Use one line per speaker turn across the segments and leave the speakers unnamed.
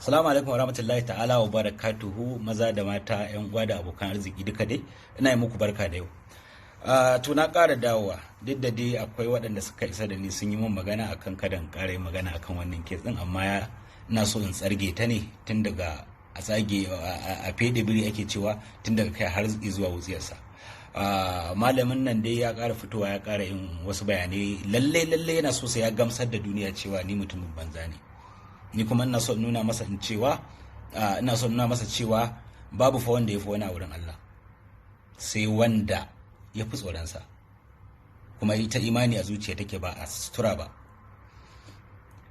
Salamu alaikum warahmatullahi ta'ala wa barakatuhu, maza da mata, yan uwa da abokan arziki, duka dai ina yi muku barka da yau. To na ƙara dawowa, duk da dai akwai waɗanda suka isa da ni sun yi min magana akan kada in ƙara yin magana akan wannan case ɗin, amma ina so in tsarge ta ne tun daga a tsage a fede biri ake cewa, tun daga kai har zuwa wutsiyarsa. Malamin nan dai ya ƙara fitowa, ya ƙara yin wasu bayanai. Lallai lallai yana so sai ya gamsar da duniya cewa ni mutumin banza ne. Ni kuma ina so nuna masa in cewa ina so nuna masa cewa babu fa wanda ya fi wani a wurin Allah sai wanda ya fi tsoronsa, kuma ita imani a zuciya take, ba a sutura ba.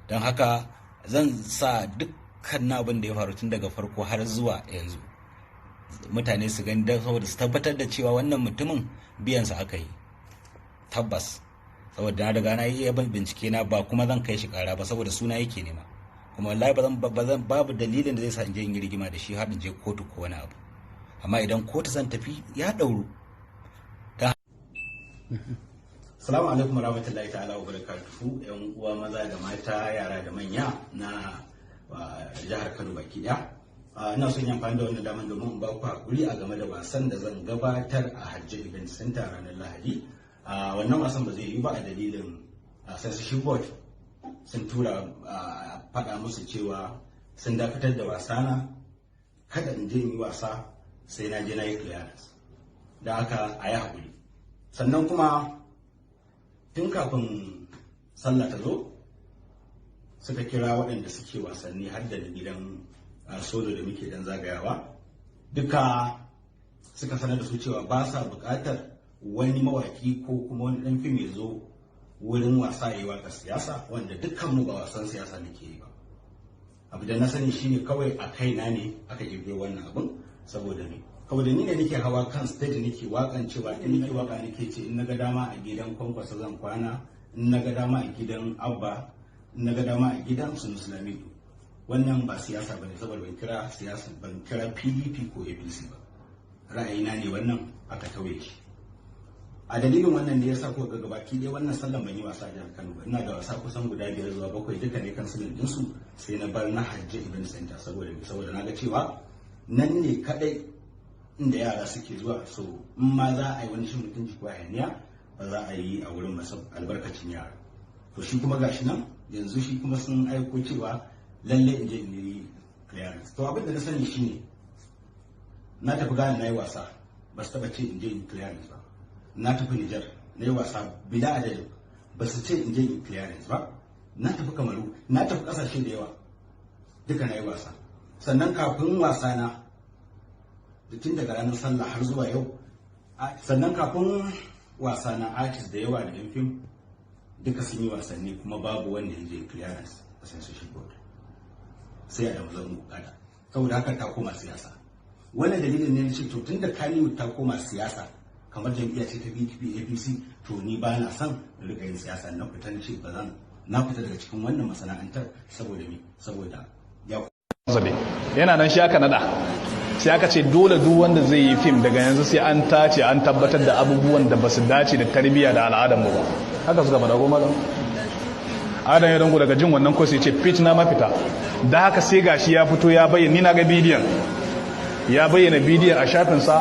Don haka zan sa dukkan abin da ya faru tun daga farko har zuwa yanzu mutane su gani, don saboda su tabbatar da cewa wannan mutumin biyansa aka yi tabbas, saboda na riga na yi bincike na, ba kuma zan kai shi kara ba saboda suna yake nema. Kuma wallahi ba zan, babu dalilin da zai sa in je in yi rigima da shi har in je kotu ko wani abu, amma idan kotu zan tafi ya dauru. Salamu alaikum warahmatullahi ta'ala wa barakatuhu, yan uwa maza da mata, yara da manya na jihar Kano baki daya. Ina son yi amfani da wannan damar domin in ba ku hakuri a game da wasan da zan gabatar a Hajji Event Center ranar Lahadi. Wannan wasan ba zai yi ba a dalilin censorship board sun tura faɗa musu cewa sun dakatar da wasana, kada in je in yi wasa sai na je na yi clearance. Da haka a yi haƙuri. Sannan kuma tun kafin sallah ta zo suka kira waɗanda suke wasanni, har da gidan solo da muke dan zagayawa duka, suka sanar da su cewa ba sa buƙatar wani mawaki ko kuma wani ɗan fim ya zo wurin wasa ya yi waƙar siyasa, wanda dukkanmu ba wasan siyasa muke yi ba. Abu da na sani shine kawai a kaina ne aka kirkiro wannan abun. Saboda me? Saboda ni ne nake hawa kan stage nake wakan cewa in nake waka nake ce in naga dama a gidan Kwankwasa zan kwana, in naga dama a gidan Abba, in naga dama a gidan Sunusi Lamido. Wannan ba siyasa bane, saboda ban kira siyasa, ban kira PDP ko APC ba. Ra'ayina ne wannan aka tauye shi. A dalilin wannan ne yasa ko ga gabaki ɗaya wannan sallan ban yi wasa a jihar Kano ba. Ina da wasa kusan guda biyar zuwa bakwai, duka ne cancelling ɗinsu, sai na bar na Hajji Event Center saboda na ga cewa nan ne kadai inda yara suke zuwa, so in ma za a yi wani shin mutunci ko hayaniya ba za a yi a wurin masu albarkacin yara. To shi kuma gashi nan yanzu shi kuma sun aiko cewa lalle in je in yi clearance. To abin da na sani shine na tafi Ghana na yi wasa, ba su taba ce in je in clearance ba. Na tafi Nijar na yi wasa bila adadin, ba su ce in je in clearance ba. Na tafi Kamaru, na tafi kasashe da yawa, duka na yi wasa. Sannan kafin wasa na da tun daga ranar sallah har zuwa yau, sannan kafin wasa na artist da yawa da yan fim duka sun yi wasanni, kuma babu wanda ya je clearance a censorship board sai a damu zan bukata. Saboda haka ta koma siyasa. Wannan dalilin ne ce to tun da Kannywood ta koma siyasa kamar jam'iyya ce ta PDP, APC, to ni ba na son in rika yin siyasa. Na fita, na ce ba zan, na fita daga cikin wannan masana'antar. Saboda me? Saboda ya
Zabe yana nan, shi aka nada, sai aka ce dole duk wanda zai yi fim daga yanzu sai an tace, an tabbatar da abubuwan da basu dace da tarbiyya da al'adar mu ba. Haka suka faɗa ko, malam Adam ya dango? Daga jin wannan ko sai ce fit na mafita. Da haka sai gashi ya fito ya bayyana, ni na ga bidiyon, ya bayyana bidiyon a shafinsa,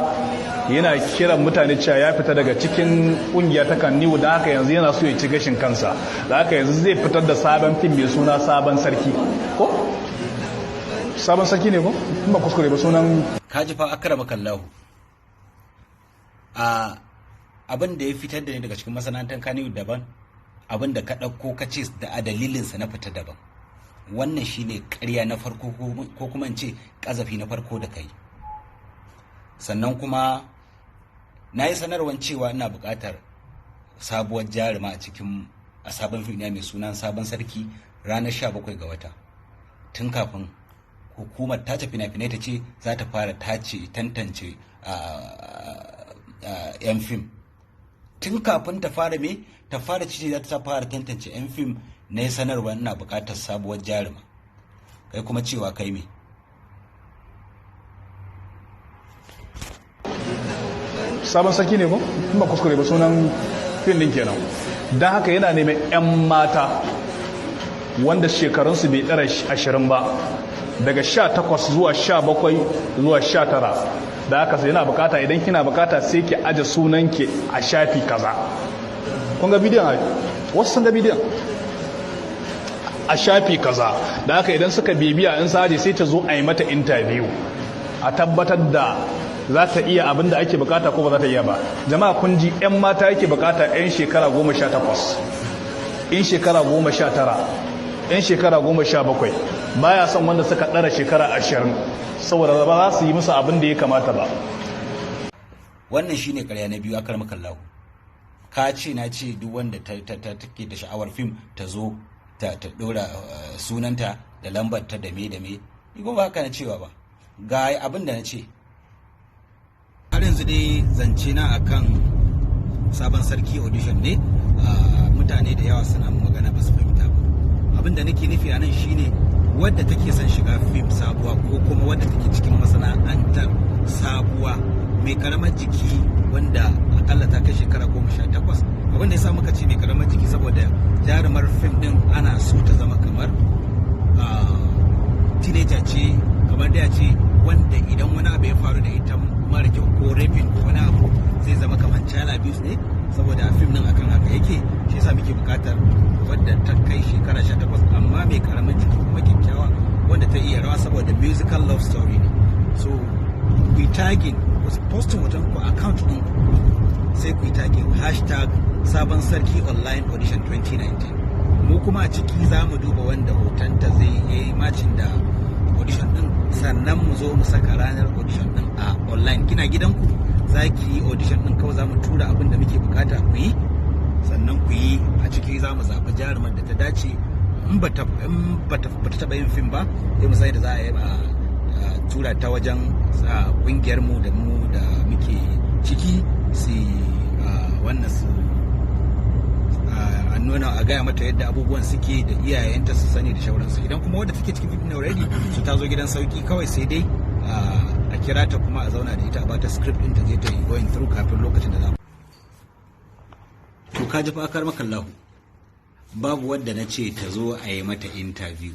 yana kiran mutane cewa ya fita daga cikin kungiya ta Kannywood. Da haka yanzu yana so ya ci gashin kansa. Da haka yanzu zai fitar da sabon fim mai suna Sabon Sarki, ko Sabon Sarki ne ko in ba kuskure ba sunan.
Kaji fa, akramakallahu, a abin da ya fitar da ni daga cikin masana'antar Kannywood daban, abin da ka ɗauko ka ce da a dalilinsa na fita daban. Wannan shine ƙarya na farko, ko kuma in ce ƙazafi na farko da kai. Sannan kuma na yi sanarwar cewa ina buƙatar sabuwar jaruma a cikin a sabon fim mai sunan Sabon Sarki ranar 17 ga wata, tun kafin hukumar tace fina-finai ta ce za ta fara tace, tantance 'yan fim. Tun kafin ta fara me, ta fara ce za ta fara tantance 'yan fim, na yi sanarwa ina buƙatar sabuwar jaruma. Kai kuma cewa kai me?
Sabon Sarki ne ko in ba kuskure ba sunan fim din kenan. Don haka yana neman 'yan mata wanda shekarunsu bai ɗara 20 ba. Daga 18 zuwa 17 zuwa 19 da aka sai yana bukata. Idan kina bukata, sai ki aje sunanki a shafi kaza. Kun ga bidiyon ai, wasu sun ga bidiyon a shafi kaza. Da haka idan suka bibiya in saje, sai ta zo a yi mata interview, a tabbatar da za ta iya abin da ake bukata ko ba za ta iya ba. Jama'a, kun ji, 'yan mata yake bukata, 'yan shekara 18, 'yan shekara 19, 'yan shekara 17. Baya son wanda suka ɗara shekara 20, saboda ba za su yi musu abin da ya kamata ba.
Wannan shine karya na biyu, akar makallahu. Ka ce na ce duk wanda ta take da sha'awar fim ta zo ta dora sunanta da lambar ta da me da me. Ni kuma ba haka na cewa ba. Ga abin da na ce. Har yanzu dai zance na akan Sabon Sarki audition ne. Mutane da yawa suna magana, ba su fahimta ba. Abin da nake nufi a nan shine wadda take son shiga fim sabuwa, ko kuma wadda take cikin masana'antar sabuwa, mai karamar jiki, wanda akalla ta kai shekara 18. Abin da ya sa muka ce mai karamar jiki, saboda jarumar fim din ana so ta zama kamar teenager ce, kamar da ce wanda idan wani abu ya faru da ita mara kyau, ko raping ko wani abu, zai zama kamar child abuse ne, saboda a fim din akan haka yake. Shi yasa muke bukatar wadda ta kai shekara 18, amma mai karamin jiki kuma kyakkyawa, wanda ta iya rawa, saboda musical love story ne. So ku yi tagging, ku posting hoton ku account din ku, sai ku yi tagging #SabonSarkiOnlineAudition 2019. Mu kuma a ciki za mu duba wanda hotonta zai yi matching da audition din, sannan mu zo mu saka ranar audition din a online. Kina gidanku za ki yi audition din, kawai za mu tura abin da muke bukata ku yi, sannan ku yi. A ciki za mu zaɓi jarumar da ta dace. In ba ta taɓa yin fim ba, sai mu sai da za a yi a tura ta wajen kungiyar mu da mu da muke ciki, su wannan su a nuna, a gaya mata yadda abubuwan suke, da iyayenta su sani da shauransu. Idan kuma wadda take cikin fim already, su ta zo gidan sauki, kawai sai dai a kira ta kuma a zauna da ita, a bata script din ta je ta yi going through kafin lokacin da za. To, ka ji fa, akar makallahu. Babu wadda na ce ta zo a yi mata interview,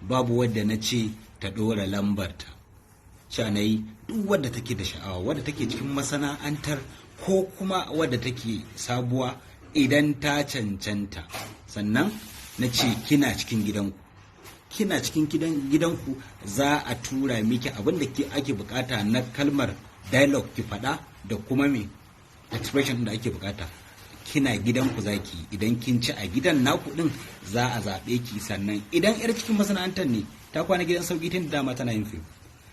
babu wadda na ce ta ɗora lambarta. Cewa na yi duk wadda take da sha'awa, wadda take cikin masana'antar ko kuma wadda take sabuwa, idan ta cancanta. Sannan na ce kina cikin gidanku, kina cikin gidanku za a tura miki abin da ake bukata na kalmar dialogue ki faɗa, da kuma me expression da ake bukata. Kina gidanku zaki, idan kin ci a gidan naku din, za a zaɓe ki. Sannan idan yar cikin masana'antar ne, ta kwana gidan sauki, tun da dama tana yin fim.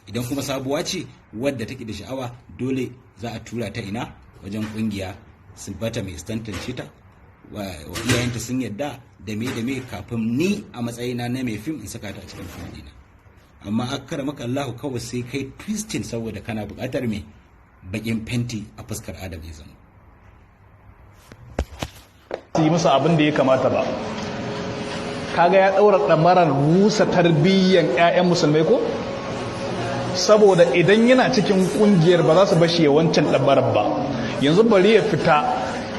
Idan kuma sabuwa ce wadda take da sha'awa, dole za a tura ta ina? Wajen kungiya, su bata mai tantance ta, wa iyayenta sun yadda da me da me, kafin ni a matsayina na mai fim in saka ta a cikin fim dina. Amma akara maka Allahu, kawai sai kai twisting saboda kana buƙatar me bakin fenti a fuskar Adam ya zama.
Su yi musu abin da ya kamata ba. Kaga ya ɗaura ɗamarar rusa tarbiyyan 'ya'yan musulmai ko? Saboda idan yana cikin ƙungiyar, ba za su bashi ya wancan ɗamarar ba. Yanzu bari ya fita,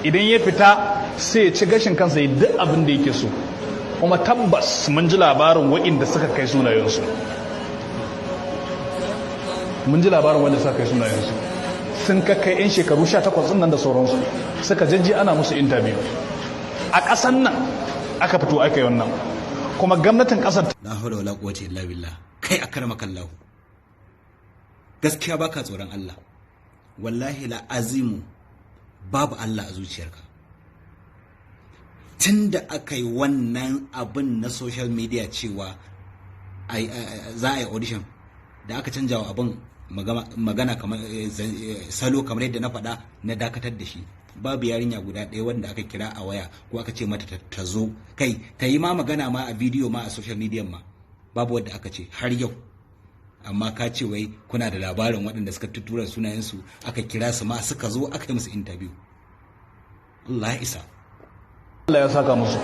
idan ya fita sai ya ci gashin kansa, ya duk abin da yake so. Kuma tabbas mun ji labarin waɗanda suka kai sunayensu, mun ji labarin wanda suka kai sunayensu, sun kakkai 'yan shekaru 18 ɗin nan da sauransu, suka jajji ana musu interview. A ƙasan nan aka fito aka yi wannan, kuma gwamnatin ƙasar
La hawla wala quwwata illa billah. Kai, akramaka Allah, gaskiya baka tsoron Allah. Wallahi la azimu, babu Allah a zuciyarka. Tunda aka yi wannan abin na social media cewa za a yi audition, da aka canja wa abin magana kamar salo, kamar yadda na faɗa, na dakatar da shi. Babu yarinya guda ɗaya wanda aka kira a waya ko aka ce mata ta zo, kai ta yi ma magana ma a bidiyo ma a social media ma, babu wadda aka ce har yau. Amma ka ce wai kuna da labarin waɗanda suka tuttura sunayensu, aka kira su ma, suka zo aka yi musu interview. Allah ya isa.
Allah ya saka musu.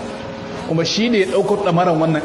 Kuma shi ne ya ɗaukar ɗamaran wannan.